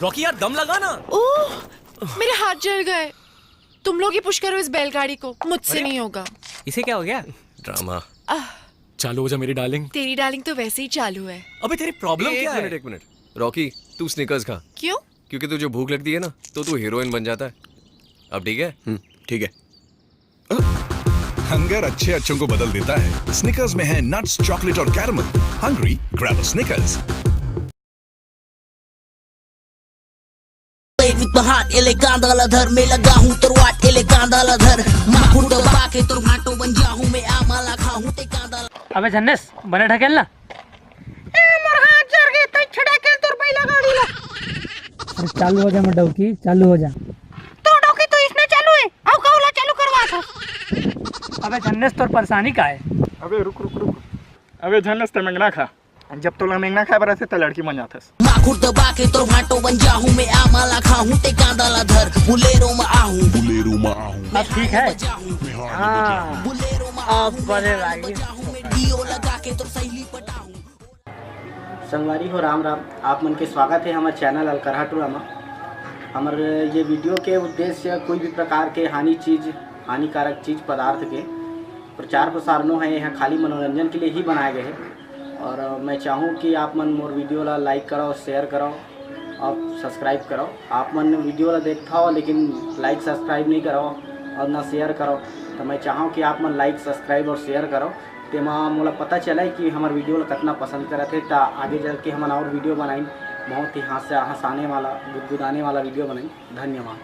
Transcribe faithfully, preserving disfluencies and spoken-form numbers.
Rocky यार, दम लगा ना। ओह, मेरे हाथ जल गए। तुम लोग ही पुश करो इस बैलगाड़ी को, मुझसे अरे। नहीं होगा। इसे क्या हो गया? ड्रामा। चालू हो जा मेरी डार्लिंग। तेरी डार्लिंग तो वैसे ही चालू है। अबे, तेरी प्रॉब्लम एक क्या मिनट है? एक मिनट रॉकी, तू स्निकर्स खा, क्यों? क्योंकि तुझे भूख लगती है ना, तो तू हीरोइन बन जाता है। अब ठीक है? हम्म, ठीक है। हंगर अच्छे अच्छों को बदल देता है। स्निकर्स में है नट्स, चॉकलेट और caramel. Hungry, grab Snickers. Play with my heart, ele कांदा ला धर, मैं लगा हूँ तोर वाट, ele कांदा ला धर। माखुर दबा के तोर भाटो बन जाऊँ, मैं आमा ला खाऊँ, ते कांदा ला अबे झन्नेस, बने ढकेल ना। ए, मोर हाथ जर गे, तई छड़ा के तोर बैला गाड़ी ला। अरे चालू हो जा, मैं डौकी, चालू हो जा। तो डौकी तो इसने चालू है, आउ कहूला चालू करवा था। अबे झन्नेस, तोर परेशानी का है? अबे रुक रुक रुक। अबे झन्नेस, ते मेंगना खा। जब तोला मेंगना खाए बर आथे, त लड़की बन जाथस। माखुर दबा के तोर भाटो बन जाऊँ, मैं आमा ला खाऊँ, ते कांदा ला धर। बुलेरो में आहूँ, बुलेरो में आहूँ, अब ठीक है। जाऊँ, हाँ, बुलेरो में अब बने लागी। जाऊँ, मैं डीओ लगा के तोर सहेली पटाऊँ। संगवारी हो, राम राम। आप मन के स्वागत है हमारे चैनल अलकरहा टूरा मा। हमर ये वीडियो के उद्देश्य कोई भी प्रकार के हानि चीज, हानिकारक चीज पदार्थ के प्रचार प्रसार नो है, यह खाली मनोरंजन के लिए ही बनाए गए हैं। और मैं चाहूँ कि आप मन मोर वीडियो ला लाइक करो, शेयर करो और सब्सक्राइब करो। आप मन वीडियो ला देखता हो लेकिन लाइक सब्सक्राइब नहीं करो और ना शेयर करो, तो मैं चाहूँ कि आप मन लाइक सब्सक्राइब और शेयर करो, तेमा मोला पता चले कि हमर वीडियो ला कितना पसंद करत है, ता आगे चल के हमन और वीडियो बनाइन, बहुत ही हास्य हंसाने वाला, गुदगुदाने वाला वीडियो बनाइन। धन्यवाद।